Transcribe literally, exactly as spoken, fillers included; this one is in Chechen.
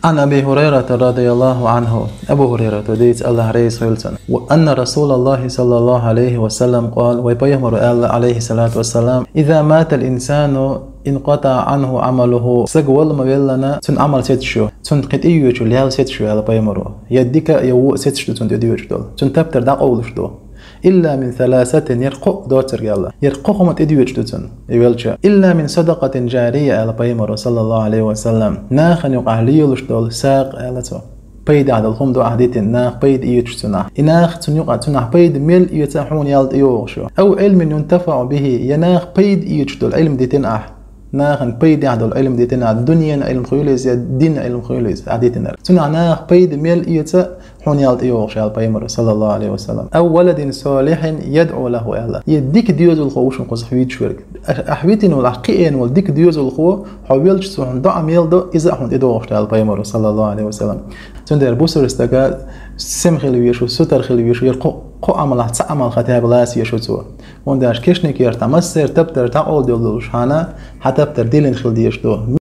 عن أبي هريرة رضي الله عنه. Абу Хурайрата дийцад, Аллахь реза хуьлда цунна. وأن رسول الله صلى الله عليه وسلم قال, вай пайхамара аьлла, Ӏалайхи ссалату вассалам: إذا مات الإنسان انقطع عنه عمله. Саг вала ма веллана, цун Ӏамал сецаш ю, цун кхин тӀеоьцуш йола лаьл сецаш ю, аьлла пайхамара. Я дика, я во сецаш ду цун тӀеоьцуш долу. Цун таптар дӀакъовлуш ду. إلا من ثلاثة, яра кхоъ доцург аьлла. Яра кхо хӀума тӀеоьцуш ду цун, и велча. إلا من صدقة جارية, аьлла пайхамара, саллаллаху Ӏалайхи ва саллам. Нахана юкъахь лелаш долу сагӀа, аьлла цо. Пайдехь долу хӀума ду ахь дитина, наха пайда оьцуш цунах. И наха цунна юкъахь, цунах пайда мел оьцу, хьуна ял тӀейогӀуш ю. أو علم ينتفع به, я наха пайда оьцуш долу Ӏилма дитина ахь. Нахана пайдехь долу Ӏилма дитина ахь, дуьненан Ӏилма хуьлийла иза, я динан Ӏилма хуьлийла иза, ахь дитинарг. Цунах наха пайда мел оьцу, хьуна ял тӀейогӀуш, аьлла пайхамара, саллаллаху Ӏалайхи ва саллам. أو ولد صالح يدعو له, аьлла. Я дика доьзалхо ву шуна кхузахь вуьйцуш верг. Ахь, ахь витина волу, ахь кхиэна волу дика доьзалхо, хьо велча цо хьуна доӀа мел до, иза а хьуна тӀедогӀуш ду, аьлла пайхамара, саллаллаху Ӏалайхи ва саллам. Цундела бусалба стага сема хила везаш ву, сутара хила везаш ву, яра кхо, кхо Ӏамалах цхьа Ӏамал хатта лаца езаш ву цо. ХӀунда аьлча кешнийн кертахь массеран таптар дӀакъовла долуш хьуна, хьан таптар диллина хила дезаш ду.